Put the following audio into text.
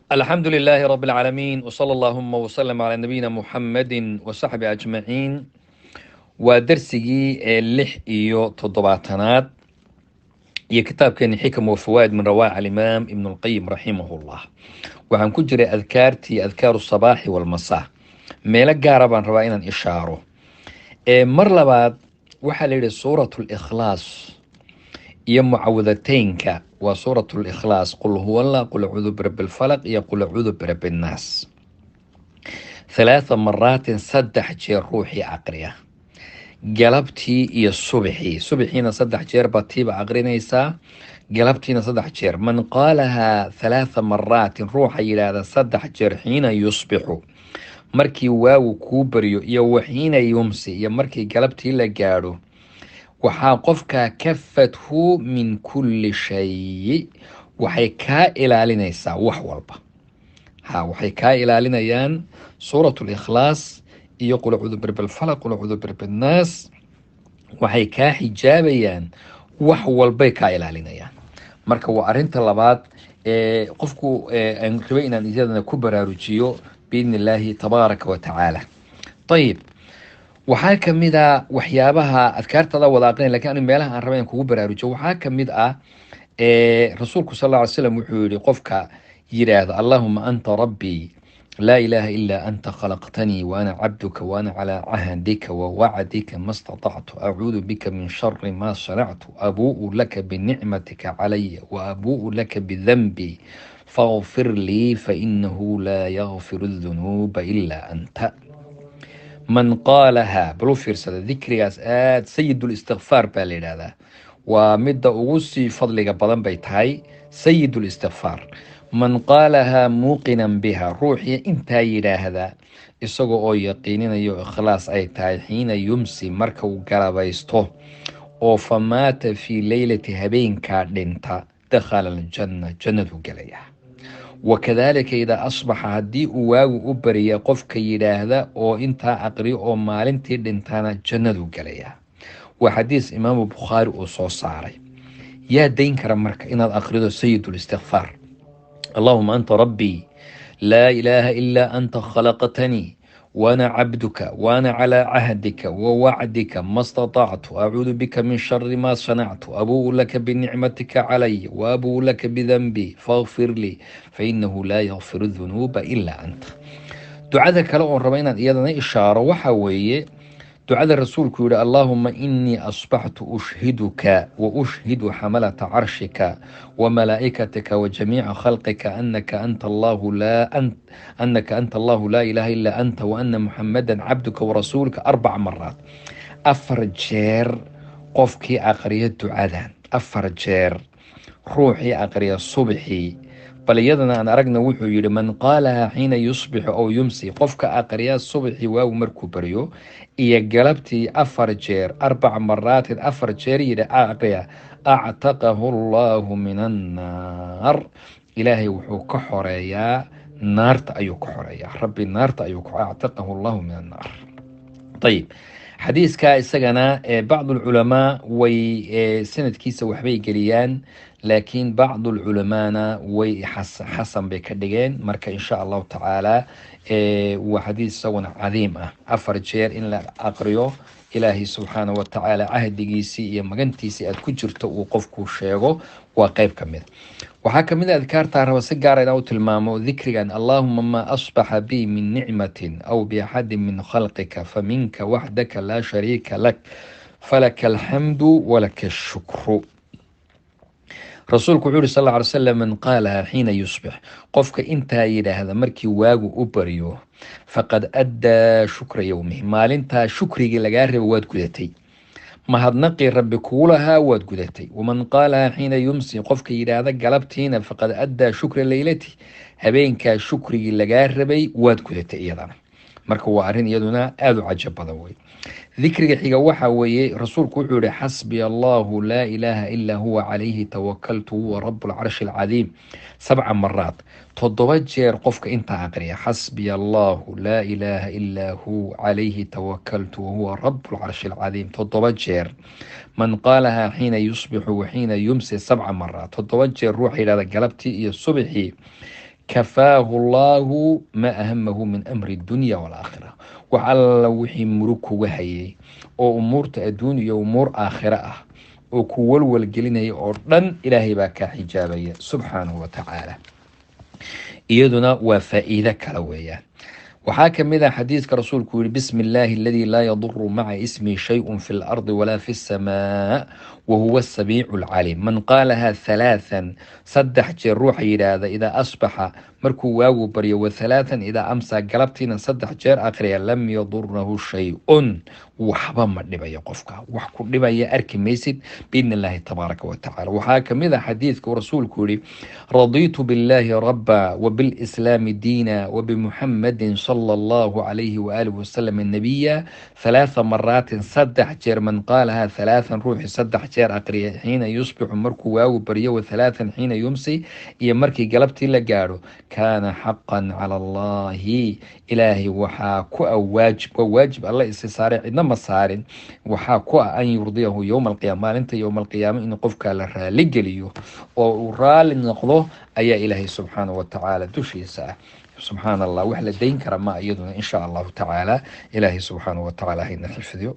Alxamdu lilaahi rabi alcaalamiin, wsala allahuma wslm calaa nabiyina Muxamedi wasaxbi ajmaciin. Waa darsigii ee 76aad iyo kitaabkeeni Xikam wa Fawaa'id min rawaa'ic alimaam Ibn Lqayim raximahullah. Waxaan ku jiray adkaartii, adkaaru sabaaxi walmasaa. Meelo gaara baan rabaa inaan ishaaro. Mar labaad waxaa la yidhi Suurat Likhlaas iyo mucawadateynka, waa Suurat Likhlaas, qul huwa Allah, qul acuudu birabi lfalaq iyo qul acuudu birabi nnaas, 3 maraatin, 3 jeer ruuxii aqriya galabtii iyo subxii, subxiina 3 jeer baa tiiba aqrinaysaa, galabtiina 3 jeer. Man qaalahaa 3 maraatin, ruuxa yidhaahda 3 jeer, xiina yusbixu, markii waagu kuu baryo, iyo waxiina yumsi, iyo markii galabtii la gaadho, waxaa qofkaa kafathu min kulli shay, waxay kaa ilaalinaysaa wax walba. Ha, waxay kaa ilaalinayaan Suurat Likhlaas iyo qul acuudu birabbi lfalaq, qul acuudu birabbi nnaas, waxay kaa xijaabayaan wax walbay kaa ilaalinayaan. Marka waa arinta labaad ee qofku aan rabay inaan iyadana ku baraarujiyo biidni illaahi tabaaraka wa tacaala. Ayib, waxaa kamid a waxyaabaha adkaartada wada aqrinay, lakin ani meelaha aan rabay inaan kugu baraarujiyo waxaa kamid ah, rasuulku sal alla ly slam wuxuu yihi, qofka yidhaahda: "Allahuma anta rabbii, laa ilaaha ilaa anta, khalaqtanii waana cabduka, waana calaa cahdika wa wacdika ma statactu, acuudu bika min shari ma sanactu, abuu'u laka binicmatika calaya wa abuu'u laka bidanbii, faغfir lii fainahu laa yakfiru dunuuba ilaa anta." Man qaalaha, bal u fiirsada dikrigaas aad, sayidulistikfaar baa la yidhahdaa, waa midda ugu sii fadliga badan bay tahay sayidulistikfaar. Man qaalahaa muuqinan biha, ruuxii intaa yidhaahda isagoo oo yaqiininayo ikhlaas ay tahay, xiina yumsi, marka uu galabaysto, oo famaata fii leylati, habeenkaa dhinta, dakhala aljanna, jannadu gelaya. Wakadalika idaa asbaxa, haddii uu waagu u bariya, qofka yidhaahda oo intaa aqriyo oo maalintii dhintana, jannadu gelaya. Waa xadiis Imaamu Bukhaari uu soo saaray. Yaa dayn kara marka inaad aqrido sayidulistikfaar? "Allahuma anta rabbii, laa ilaaha ilaa anta, khalaqtanii waana cabduka, waana calaa cahdika wa wacdika ma statactu, acuudu bika min shari ma sanactu, abuu'u laka binicmatika calay wa abuu'u laka bidanbii, faغfir lii fainahu laa yakfiru dunuuba ilaa anta." Ducada kale oon raba inaan iyadana ishaaro waxa weeye ducada rasuulku yihi: "Allahuma inii asbaxtu ushhiduka wa ushhidu xamalata carshika wa malaa'ikatika wa jamiica khalqika anaka anta Allahu, laa ilaaha ilaa anta, wa ana Muxamada cabduka warasuulka," 4 maraat, 4 jeer qofkii aqriya ducadan, 4 jeer ruuxii aqriya subxii. Bal iyadana aan aragna. Wuxuu yihi: "Man qaalaha xiina yusbixu aw yumsi," qofka aqriya subxii waagu markuu baryo iyo galabtii 4 jeer, 4 maraatin, 4 jeer yidhi aqriya, actaqahu Allahu min annaar, Ilaahay wuxuu ka xoreeyaa naarta, ayuu ka xoreeyaa Rabbi naarta ayuu, actaqahu Allahu min annaar. Ayib, xadiiska isagana bacd alculamaa way sanadkiisa waxbay geliyaan, laakiin bacd alculamaana way xasan bay ka dhigeen. Marka insha Allahu tacaala waa xadiis isaguna cadiim ah, 4 jeer in la aqriyo, Ilaahay subxaana wa tacaala cahdigiisii iyo magantiisii aad ku jirto uu qofku sheego, waa qeyb ka mid. Waxaa kamid a adkaartaa raba si gaara inaan u tilmaamo dikrigan: "Allahuma maa asbaxa bi min nicmatin aw biaxadin min khalqika faminka waxdaka laa shariika lak, falaka alxamdu walaka ashukru." Rasuulku wuxuu yiri sal alla alay slam: "Man qaalaha xiina yusbix," qofka intaa yidhaahda markii waagu u baryo, "faqad addaa shukra yowmihi," maalintaa shukrigii lagaa raba waad gudatay, mahadnaqii Rabbi kugu lahaa waad gudatay. "Waman qaalaha xiina yumsi," qofka yidhaahda galabtiina, "faqad addaa shukra leylati," habeenkaa shukrigii lagaa rabay waad gudatay iyadana. Marka waa arrin iyaduna aada u cajab badan wey. Dikriga xiga waxa weeye, rasuulku wuxuu yihi: "Xasbiya Allahu, laa ilaaha ilaa huwa, calayhi tawakaltu, huwa rabu lcarshi alcadiim," 7 maraat, 7 jeer qofka intaa aqriya: "Xasbiya Allahu, laa ilaaha ilaa hu, calayhi tawakaltu, wahuwa rabu lcarshi alcadiim," 7 jeer. "Man qaalaha xiina yusbixu wa xiina yumsi 7 maraat," 7 jeer ruuxa yidhahda galabtii iyo subxii. Kafaahu Allahu ma ahamahu min amri dunya waalaakhira. Wax alla wixii murug kuga hayay oo umuurta adduun iyo umuur aakhira ah oo ku walwal gelinaya oo dhan, Ilaahay baa kaa xijaabaya subxaanahu wa tacaala. Iyaduna waa faa'iido kale weeyaan. Waxaa kamid ah xadiiska rasuulku yihi: "Bismi illaahi aladi laa yaduru maca ismihi shayun fi lardi walaa fi lsamaa wahuwa asamiicu alcaliim." Man qaalaha halaathan, 3 jeer ruuxa yidhaahda, idaa asbaxa, markuu waagu baryo, wa halaathan idaa amsa, galabtiina 3 jeer aqriya, lam yadurahu shay-un, waxba ma dhibayo qofka. Wax ku dhibaya arki maysid biidni illaahi tabaaraka wa tacala. Waxaa kamid ah xadiidka uu rasuulku yihi: "Radiitu billahi rabba wabilslaami diina wabimuxamadin sala allahu calayhi waaalih wasalam nabiya." Halaatha maraatin, 3 jeer. Man qaalaha halaathan, ruuxii 3 jeer aqriya, xiina yusbixu, markuu waagu baryo, wa halaathan xiina yumsi, iyo markii galabtii la gaadho, kaana xaqan cala Allahi, Ilaahay waxaa ku ah waajib, waa waajib Alla isi saaray, cidna ma saarin, waxaa ku ah an yurdiyahu yowma alqiyama, maalinta yowma alqiyaama inuu qofkaa la raali geliyo oo uu raali noqdo ayaa Ilaahay subxaanahu watacaala dushiisa ah. Subxaan Allah, wax la dayn kara ma iyaduna. Insha Allahu tacaala, Ilaahay subxaanahu watacaala hayna xifdiyo.